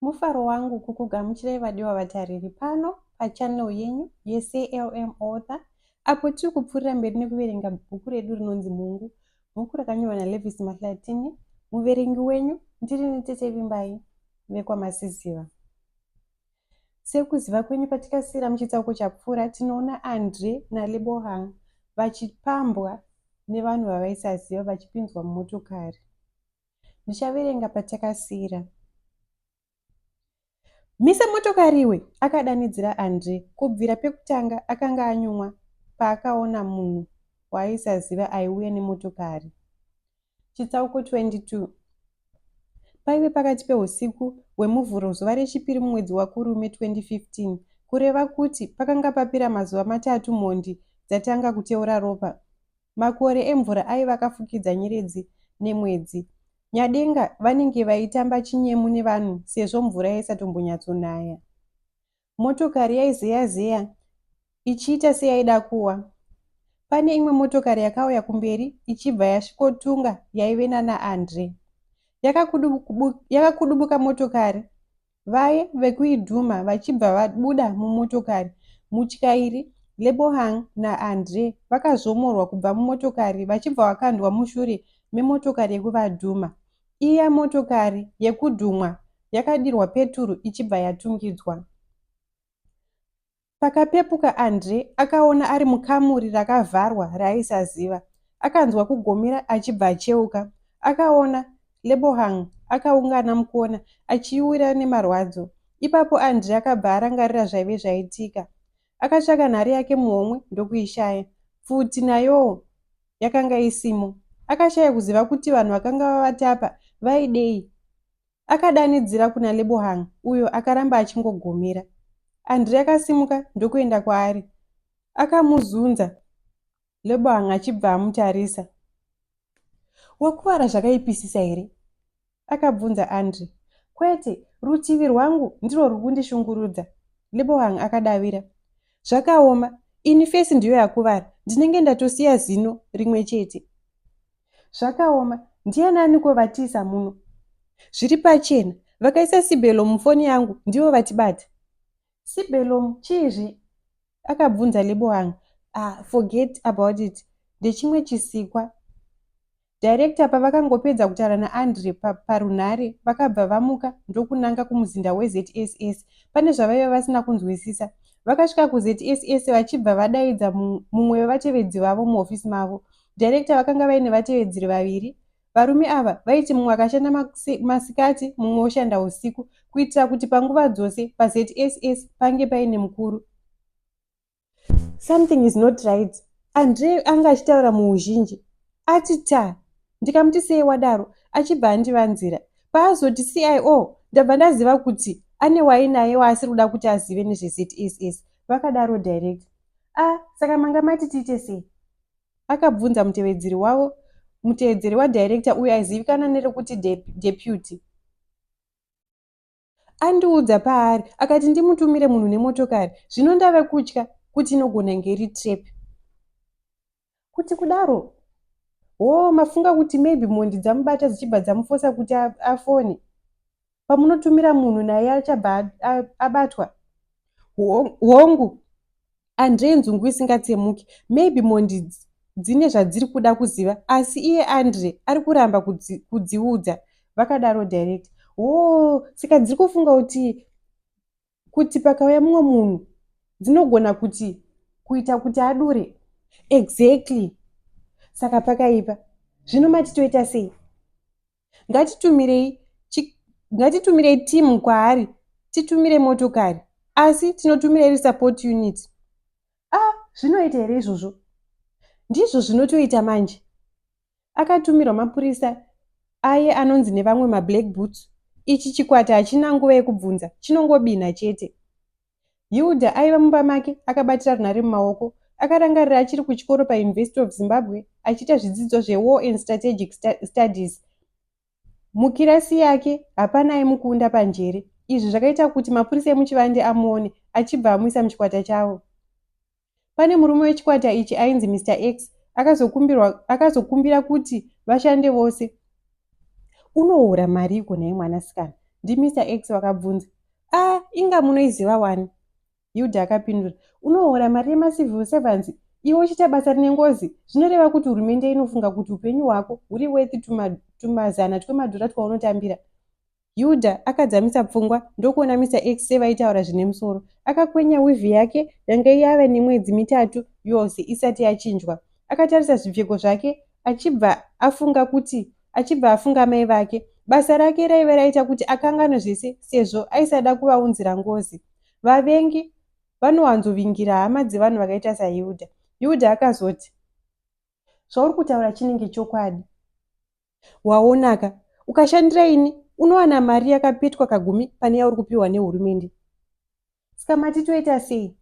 Mufaro wangu kukugamuchirai vadiwa vatariri pano pachannel yenyu yeCLM Author apo tiri kupfuurira mberi nekuverenga bhuku redu rinonzi Mhungu, bhuku rakanyorwa naLevis Mahlatini. Muverengi wenyu ndirini Tete Vimbai vekwaMasiziva. Sekuziva kwenyu patikasiira muchitsauko chapfuura tinoona Andre naLebohang vachipambwa nevanhu vavaisaziva vachipinzwa mumotokari. Ndichaverenga patakasiira. Misa motokari iwe! akadanidzira Andre. Kubvira pekutanga akanga anyumwa paakaona munhu waaisaziva aiuya nemotokari. Chitsauko 22 Paive pakati pehusiku hweMuvhuro zuva rechipiri mumwedzi waKurume 2015, kureva kuti pakanga papera mazuva matatu mhondi dzatanga kuteura ropa. Makore emvura aiva akafukidza nyeredzi nemwedzi. Nyadenga vanenge vaitamba chinyemu nevanhu sezvo mvura yaisatombonyatsonaya. Motokari yaizeya-zeya ichiita seyaida kuwa. Pane imwe motokari yakauya kumberi ichibva yasvikotunga yaive nanaAndre. Yakakudubuka motokari Vaye vekuidhumha vachibva vabuda mumotokari. Mutyairi, Lebohang naAndre vakazvomorwa kubva mumotokari vachibva vakandwa mushure memotokari yekuvadhumha. Iya motokari yekudhumwa yakadirwa peturu ichibva yatungidzwa. Pakapepuka Andre akaona ari mukamuri rakavharwa raaisaziva. Akanzwa kugomera achibva acheuka. Akaona Lebohang akaungana mukona achiyuwira nemarwadzo. Ipapo Andre akabva arangarira zvaive zvaitika. Akatsvaka nhare yake muhomwe ndokuishaya. Pfuti nayowo yakanga isimo. Akashaya kuziva kuti vanhu vakanga vavatapa vaidei. Akadanidzira kuna Lebohang uyo akaramba achingogomera. Andre akasimuka ndokuenda kwaari. Akamuzunza Lebohang achibva amutarisa. Wakuvara zvakaipisisa here? akabvunza Andre. Kwete, rutivi rwangu ndirwo ruri kundishungurudza, Lebohang akadavira. Zvakaoma, ini fesi ndiyo yakuvara, ndinenge ndatosiya zino rimwe chete. Zvakaoma, ndiananiko vatiisa muno? Zviri pachena, vakaisa Sibelo mufoni yangu ndivo vatibata. Sibelo chiizve? Akabvunza Lebohang. Ah, forget about it. Ndechimwe chisikwa. Director pavakangopedza kutaura naAndre parunhare vakabva vamuka ndokunanga kumuzinda weZSS. Pane zvavaiva vasina kunzwisisa. Vakasvika kuZSS vachibva vadaidza mumwe wevatevedzi vavo muhofisi mavo. Director vakanga vaine vatevedzeri vaviri. Varume ava vaiti mumwe akashanda masikati mumwe oshanda usiku kuitira kuti panguva dzose paZSS pange paine mukuru. Something is not right. Andre anga achitaura muuzhinji. Ati ta. Ndikamuti sei wadaro achibva andivanzira. Paazoti CIO ndabva ndaziva kuti ane wainaye waasiri kuda kuti azive nezveZSS. Vakadaro director. Ah, saka manga mati tiite sei? Akabvunza mutevedzeri wavo, mutevedzeri wadirector uyo aizivikanwa nerekuti deputy. Andiudza paari akati ndimutumire munhu nemotokari zvino ndave kutya kuti inogona inge iri trap. Kuti kudaro? Hoo mafunga kuti maybe mhondi dzamubata dzichibva dzamufosa kuti afone? Pamunotumira munhu naye achabva abatwa? Hongu, Andre inzungu isingatsemuki. Maybe mhondi dzine zvadziri kuda kuziva asi iye Andre ari kuramba kudziudza, vakadaro director. Hoo, saka dziri kufunga kuti kuti pakauya mumwe munhu dzinogona kuti kuita kuti adure? Exactly. Saka pakaipa. Zvino mati toita sei? Ngatitumirei ngatitumirei team kwaari titumire motokari asi tinotumira iri support unit. Ah, zvinoita here izvozvo? Ndizvo zvinotoita manje. Akatumirwa mapurisa aye anonzi nevamwe mablack boots. Ichi chikwata hachina nguva yekubvunza, chinongobinha chete. Hilda aiva mumba make akabatira runhare mumaoko. Akarangarira achiri kuchikoro paUniversity of Zimbabwe achiita zvidzidzo zveWar and Strategic Studies. Mukirasi yake hapana aimukunda panjere. Izvi zvakaita kuti mapurisa emuchivande amuone achibva amuisa muchikwata chavo. Pane murume wechikwata ichi ainzi Mister X akazokumbira kuti vashande vose. Unohora mariiko nhai mwanasikana? NdiMr X vakabvunza. Ah, inga munoiziva wani. Hilda akapindura. Unohora mari yemacivil servants iwe uchiita basa rine ngozi. Zvinoreva kuti hurumende inofunga kuti upenyu hwako huri worth tumazana twemadhora twaunotambira. Hilda akadzamisa pfungwa ndokuona Mr X sevaitaura zvine musoro. Akakwenya wivhi yake yanga yave nemwedzi mitatu yose isati yachinjwa. Akatarisa zvipfeko zvake achibva afunga kuti achibva afunga mai vake. Basa rake raive raita kuti akanganwe zvese sezvo aisada kuvaunzira ngozi. Vavengi vanowanzovingira hama dzevanhu vakaita saHilda. Hilda akazoti, Zvauri kutaura chinenge chokwadi. Waonaka, ukashandira ini unowana mari yakapetwa kagumi pane yauri kupiwa nehurumende. Ska mati toita sei?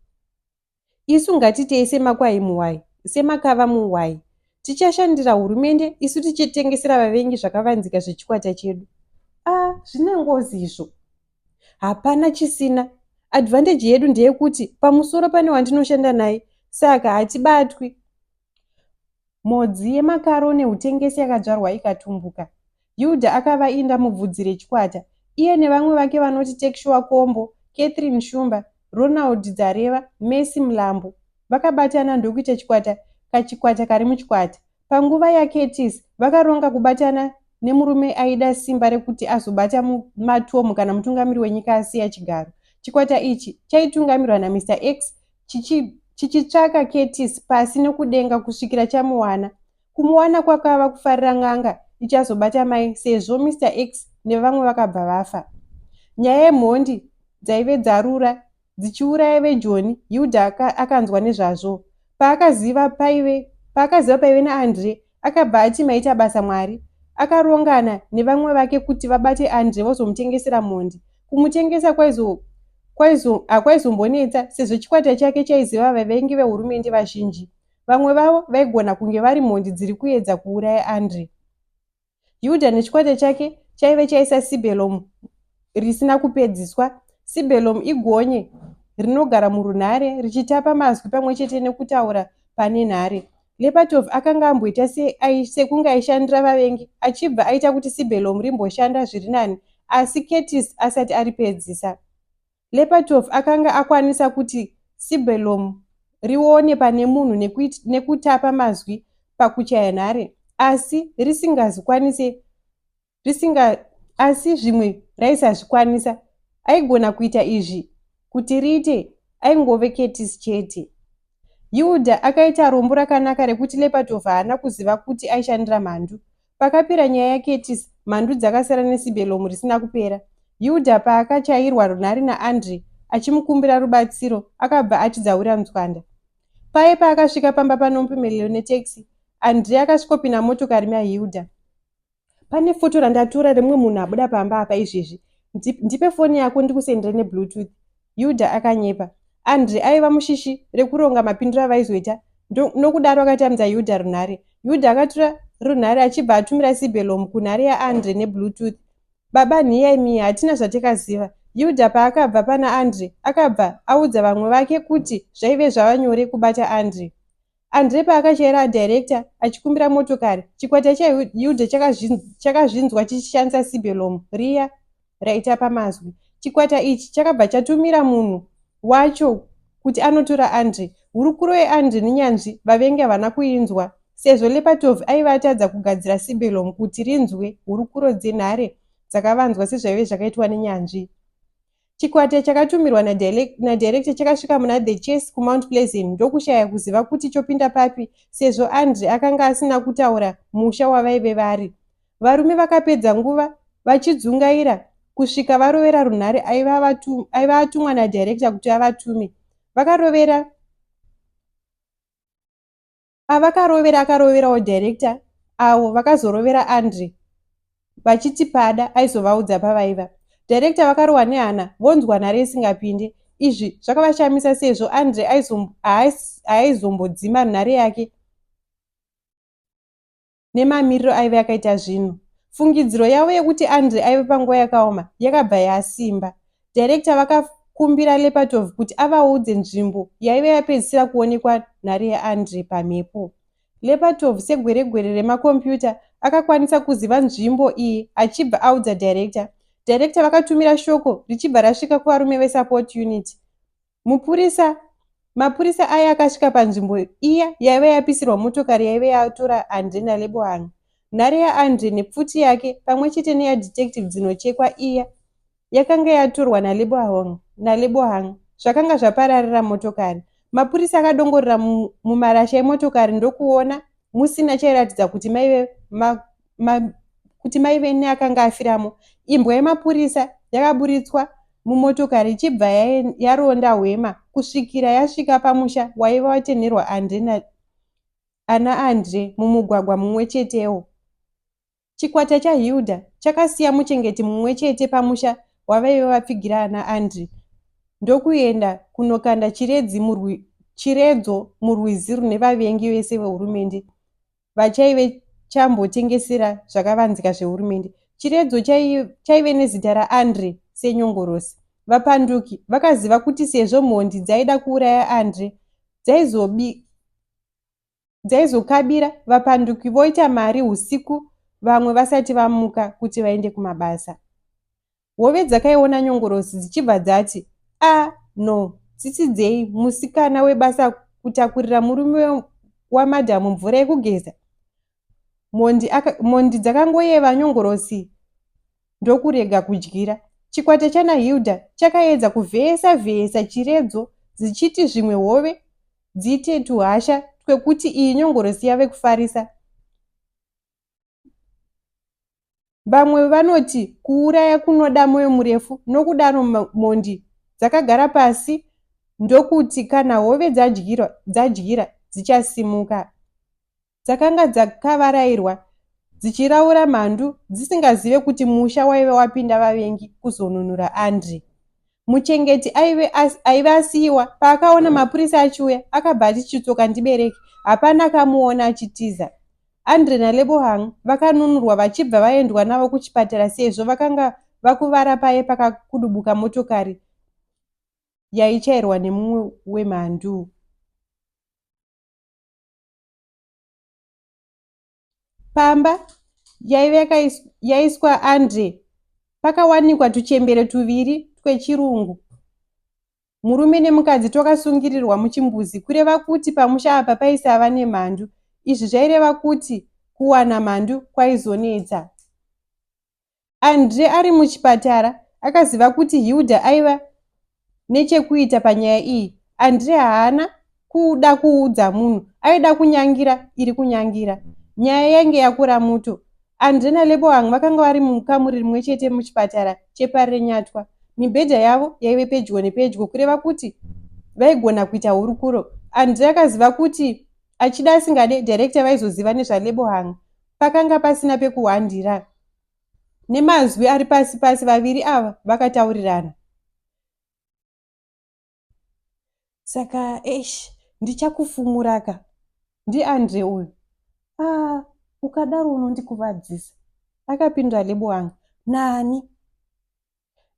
Isu ngatitei semakwai muhwai, semakava muhwai. Tichashandira hurumende isu tichitengesera vavengi zvakavanzika zvechikwata chedu. Ah, zvine ngozi izvo. Hapana chisina. Advantage yedu ndeyekuti pamusoro pane wandinoshanda naye saka hatibatwi. Mhodzi yemakaro nehutengesi yakadzvarwa ikatumbuka. Hilda akava inda mubvudzi rechikwata. Iye nevamwe vake vanoti Takesure Kombo, Catherine Shumba, Ronald Dzareva, Mercy Mlambo vakabatana ndokuita chikwata kachikwata kari muchikwata. Panguva yaCurtis vakaronga kubatana nemurume aida simba rekuti azobata matomu kana mutungamiri wenyika asiya chigaro. Chikwata ichi chaitungamirwa naMr X chichitsvaka Curtis pasi nokudenga kusvikira chamuwana. Kumuwana kwakava kufarira n'anga ichazobata mai sezvo Mr X nevamwe vakabva vafa. Nyaya yemhondi dzaive dzarura dzichiuraya veJoni, Hilda akanzwa nezvazvo. Paakaziva paive paakaziva paive naAndre, akabva ati maita basa Mwari. Akarongana nevamwe vake kuti vabate Andre vozomutengesera mhondi. Kumutengesa kwaizo kwaizo hakwaizombonetsa sezvo chikwata chake chaiziva vavengi vehurumende vazhinji. Vamwe vavo vaigona kunge vari mhondi dziri kuedza kuuraya Andre. Hilda nechikwata chake chaive chaisa Sibelom risina kupedziswa. Sibelom igonye rinogara murunhare richitapa mazwi pamwe chete nekutaura pane nhare. Lepatov akanga amboita sekunge aishandira vavengi achibva aita kuti Sibelom rimboshanda zviri nani asi Curtis asati aripedzisa. Lepatov akanga akwanisa kuti Sibelom rione pane munhu nekutapa mazwi pakuchaya nhare asi risingazikwanise risinga asi zvimwe raisazvikwanisa. Aigona kuita izvi kuti riite aingove Curtis chete. Hilda akaita rombo rakanaka rekuti Lepatov haana kuziva kuti aishandira mhandu. Pakapera nyaya yaCurtis, mhandu dzakasara neSibelom risina kupera. Hilda paakachairwa runhare naAndre achimukumbira rubatsiro, akabva ati dzawira mutswanda. Paye paakasvika pamba paNompumelelo netaxi, Andre akasvikopinda motokari maHilda. Pane foto randatora remumwe munhu abuda pamba apa izvezvi. Ndipe foni yako ndikusendere nebluetooth. Hilda akanyepa. Andre aiva mushishi rekuronga mapindiro avaizoita nokudaro akatambidza Hilda runhare. Hilda akatora runhare achibva atumira Sibelom kunhare yaAndre nebluetooth. Baba nhiya imi hatina zvatakaziva. Hilda paakabva pana Andre akabva audza vamwe vake kuti zvaive zvava nyore kubata Andre. Andre paakachaira director achikumbira motokari, chikwata chaHilda chakazvinzwa chichishandisa Sibelom riya raitapa mazwi. Chikwata ichi chakabva chatumira munhu wacho kuti anotora Andre. Hurukuro yeAndre nenyanzvi vavengi havana kuinzwa sezvo Lepatov aive atadza kugadzira Sibelom kuti rinzwe hurukuro dzenhare dzakavanzwa sezvaive zvakaitwa nenyanzvi. Chikwata chakatumirwa nadirector chakasvika muna The Chase kuMount Pleasant ndokushaya kuziva kuti chopinda papi sezvo Andre akanga asina kutaura musha wavaive vari. Varume vakapedza nguva vachidzungaira kusvika varovera runhare aiva atumwa nadirector kuti avatume. Vakarovera Avakarovera akaroverawo director avo vakazorovera Andre vachiti pada aizovaudza pavaiva. Director vakarohwa nehana vonzwa nhare isingapinde. Izvi zvakavashamisa sezvo Andre haaizombodzima nhare yake nemamiriro aive akaita zvinhu. Fungidziro yavo yekuti Andre aive panguva yakaoma yakabva yasimba. Director vakakumbira Lepatov kuti avaudze nzvimbo yaive yapedzisira kuonekwa nhare yaAndre pamhepo. Lepatov segweregwere remakombiyuta akakwanisa kuziva nzvimbo iyi achibva audza director. Director vakatumira shoko richibva rasvika kuvarume vesupport unit. Mupurisa Mapurisa aya akasvika panzvimbo iya yaiva yapisirwa motokari yaive yatora Andre naLebohang. Nhare yaAndre nepfuti yake pamwe chete neyadetective dzinochekwa iya yakanga yatorwa naLebohang naLebohang zvakanga zvapararira motokari. Mapurisa akadongorera mumarasha emotokari ndokuona musina chairatidza kuti maive ma, ma, kuti maive neakanga afiramo. Imbwa yemapurisa yakaburitswa mumotokari ichibva yaronda hwema kusvikira yasvika pamusha waiva watenherwa Andre na, ana Andre mumugwagwa mumwe chetewo. Chikwata chaHilda chakasiya muchengeti mumwe chete pamusha wavaive vapfigira ana Andre ndokuenda kunokanda chiredzi murwi, chiredzo murwizi rune vavengi vese vehurumende vachaive chambotengesera zvakavanzika zvehurumende. Chiredzo chaive nezita raAndre senyongorosi. Vapanduki vakaziva kuti sezvo mhondi dzaida kuuraya Andre dzaizobi dzaizokabira vapanduki voita mari husiku vamwe vasati vamuka kuti vaende kumabasa. Hove dzakaiona nyongorosi dzichibva dzati, A no, tsitsi dzei musikana webasa kutakurira murume wamadhamu mvura yekugeza? Mhondi, mhondi dzakangoyeva nyongorosi ndokurega kudyira. Chikwata chana Hilda chakaedza kuvheyesa vheyesa chiredzo dzichiti zvimwe hove dziite tuhasha twekuti iyi nyongorosi yave kufarisa. Vamwe vanoti kuuraya kunoda moyo murefu nokudaro mhondi dzakagara pasi ndokuti kana hove dzadyira, dzadyira dzichasimuka. Dzakanga dzakavarairwa dzichiraura mhandu dzisingazive kuti musha waive wapinda vavengi kuzonunura Andre. Muchengeti aive, as, aive asiyiwa paakaona mapurisa achiuya akabva ati chitsoka ndibereke. Hapana akamuona achitiza. Andre naLebohang vakanunurwa vachibva vaendwa navo kuchipatara sezvo vakanga vakuvara paye pakakudubuka motokari yaichairwa nemumwe wemhandu. Pamba yaive yaiswa Andre pakawanikwa tuchembere tuviri twechirungu, murume nemukadzi twakasungirirwa muchimbuzi kureva kuti pamusha apa paisava nemhandu. Izvi zvaireva kuti kuwana mhandu kwaizonetsa. Andre ari muchipatara akaziva kuti Hilda aiva nechekuita panyaya iyi. Andre haana kuda kuudza munhu, aida kunyangira iri kunyangira. Nyaya yainge yakura muto. Andre naLebohang vakanga vari mukamuri rimwe chete muchipatara cheParirenyatwa. Mibhedha yavo yaive pedyo nepedyo kureva kuti vaigona kuita hurukuro. Andre akaziva kuti achida asingade, director vaizoziva nezvaLebohang. Pakanga pasina pekuhwandira. Nemazwi ari pasi pasi vaviri ava vakataurirana. Saka eish ndichakufumuraka. NdiAndre uyu. Ah, ukadaro unondikuvadzisa. Akapindura Lebohang. Nani?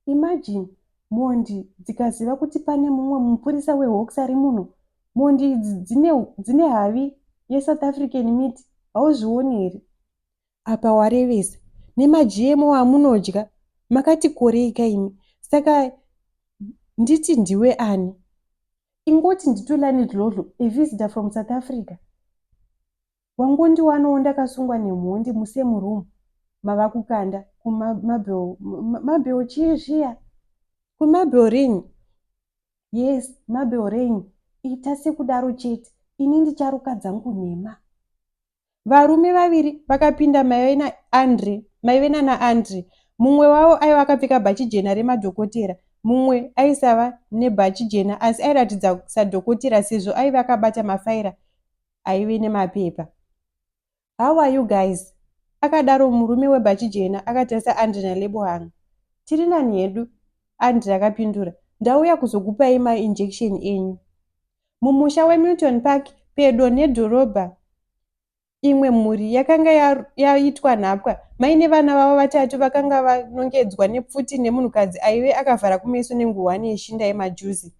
Imagine mhondi dzikaziva kuti pane mumwe mupurisa weHawks ari muno. Mhondi idzi dzine, dzine havi yeSouth African meat, hauzvioni here? Apa warevesa. NemaGMO amunodya, makati korei ka imi. Saka nditi ndiwe ani? Ingoti ndiTulani Dlodlo, a visitor from South Africa. Wangondiwanawo ndakasungwa nemhondi mu same room mavakukanda kumabel mabel chii zviya kumabel ring yes mabel ring ita sekudaro chete ini ndicharuka dzangu nhema varume vaviri vakapinda maive naandre maive nana andre mumwe wavo aiva akapfeka bhachi jena remadhokotera mumwe aisava nebhachi jena asi airatidza sadhokotera sezvo aive akabata mafaira aive nemapepa. How are you guys? Akadaro murume webhachi jena akatarisa Andre naLebohang. Tiri nani hedu, Andre akapindura. Ndauya kuzokupai mainjection enyu. Mumusha weMilton Park pedo nedhorobha imwe mhuri yakanga yaitwa nhapwa mai nevana vavo vatatu vakanga vanongedzwa nepfuti nemunhukadzi aive akavhara kumeso nenguwani yeshinda yemajuzi.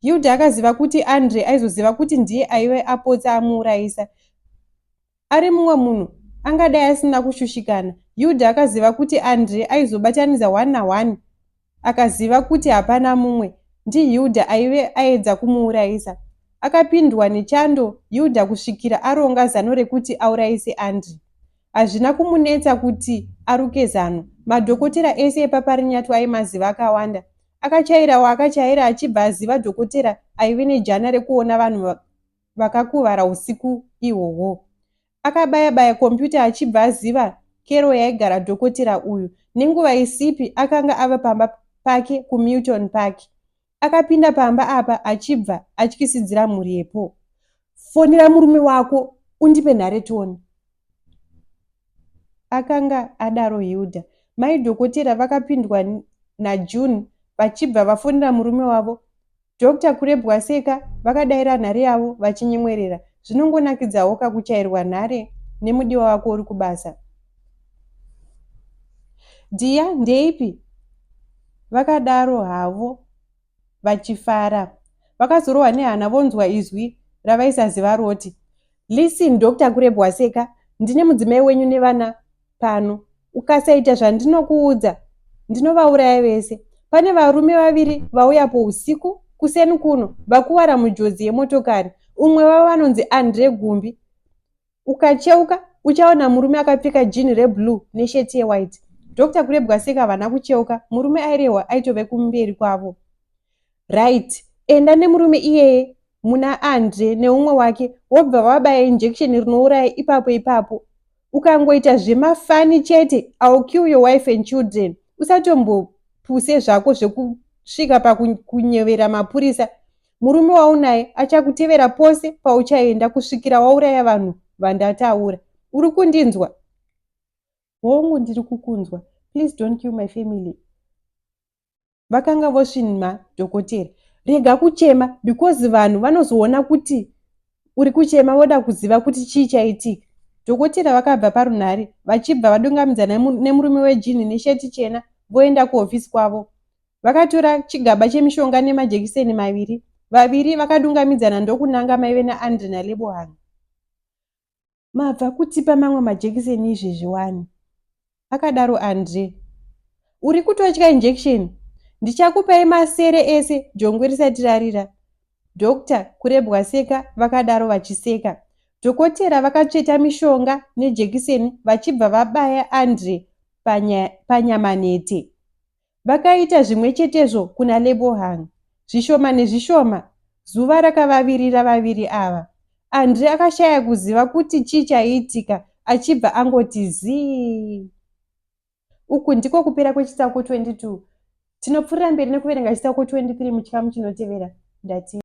Hilda akaziva kuti Andre aizoziva kuti ndiye aive apotsa amuurayisa. Ari mumwe munhu angadai asina kushushikana. Hilda akaziva kuti Andre aizobatanidza one naone. Akaziva kuti hapana mumwe, ndiHilda aive aedza kumuurayisa. Akapindwa nechando Hilda kusvikira aronga zano rekuti aurayise Andre. Hazvina kumunetsa kuti aruke zano. Madhokotera ese epaParinyatwa aimaziva akawanda. Akachaira waakachaira achibva aziva dhokotera aive nejana rekuona vanhu vakakuvara usiku ihwohwo. Akabaya baya computer achibva aziva kero yaigara dhokotera uyu. Nenguva isipi akanga ava pamba pake kuMilton Park. Akapinda pamba apa achibva atyisidzira mhuri yepo. Fonera murume wako undipe nhare tione. Akanga adaro Hilda. Mai dhokotera vakapindwa naJune vachibva vafonera murume wavo. Doctor Kurebwaseka vakadaira nhare yavo vachinyemwerera. Zvinongonakidzawoka kuchairwa nhare nemudiwa wako uri kubasa. Dhiya ndeipi? Vakadaro havo vachifara. Vakazorohwa nehana vonzwa izwi ravaisaziva roti, Listen Doctor Kurebwaseka, ndine mudzimai wenyu nevana pano. Ukasaita zvandinokuudza ndinovauraya vese. Pane varume vaviri vauyapo usiku kuseni kuno vakuvara mujodzi yemotokari. Umwe wavo anonzi Andre Gumbi. Ukacheuka uchaona murume akapfeka jean reblue nesheti yewhite. Doctor Kurebwaseka havana kucheuka, murume airehwa aitove kumberi kwavo. Right, enda nemurume iyeye muna Andre neumwe wake wobva wabaya injection rinouraya ipapo ipapo. Ukangoita zvemafani chete I'll kill your wife and children. Usatombopuse zvako zvekusvika pakunyevera mapurisa. Murume waunaye achakutevera pose pauchaenda kusvikira wauraya vanhu vandataura. Uri kundinzwa? Hongu ndiri kukunzwa. Please don't kill my family. Vakanga vosvinha dhokotera. Rega kuchema because vanhu vanozoona kuti uri kuchema voda kuziva kuti chii chaitika. Dhokotera vakabva parunhare vachibva vadungamidzana nemurume wejini nesheti chena voenda kuhofisi kwavo. Vakatora chigaba chemishonga nemajekiseni maviri. Vaviri vakadungamidzana ndokunanga maive naAndre naLebohang. Mabva kutipa mamwe majekiseni izvezvi wani? Akadaro Andre. Uri kutotya injection? Ndichakupai masere ese jongwe risati rarira. Doctor Kurebwaseka vakadaro vachiseka. Dhokotera vakatsveta mishonga nejekiseni vachibva vabaya Andre panyamanhete. Vakaita zvimwe chetezvo kuna Lebohang. Zvishoma nezvishoma, zuva rakavavirira vaviri ava. Andre akashaya kuziva kuti chii chaiitika achibva angoti zii. Uku ndiko kupera kwechitsauko 22. Tinopfuurira mberi nekuverenga chitsauko 23 muchikamu chinotevera. Ndati.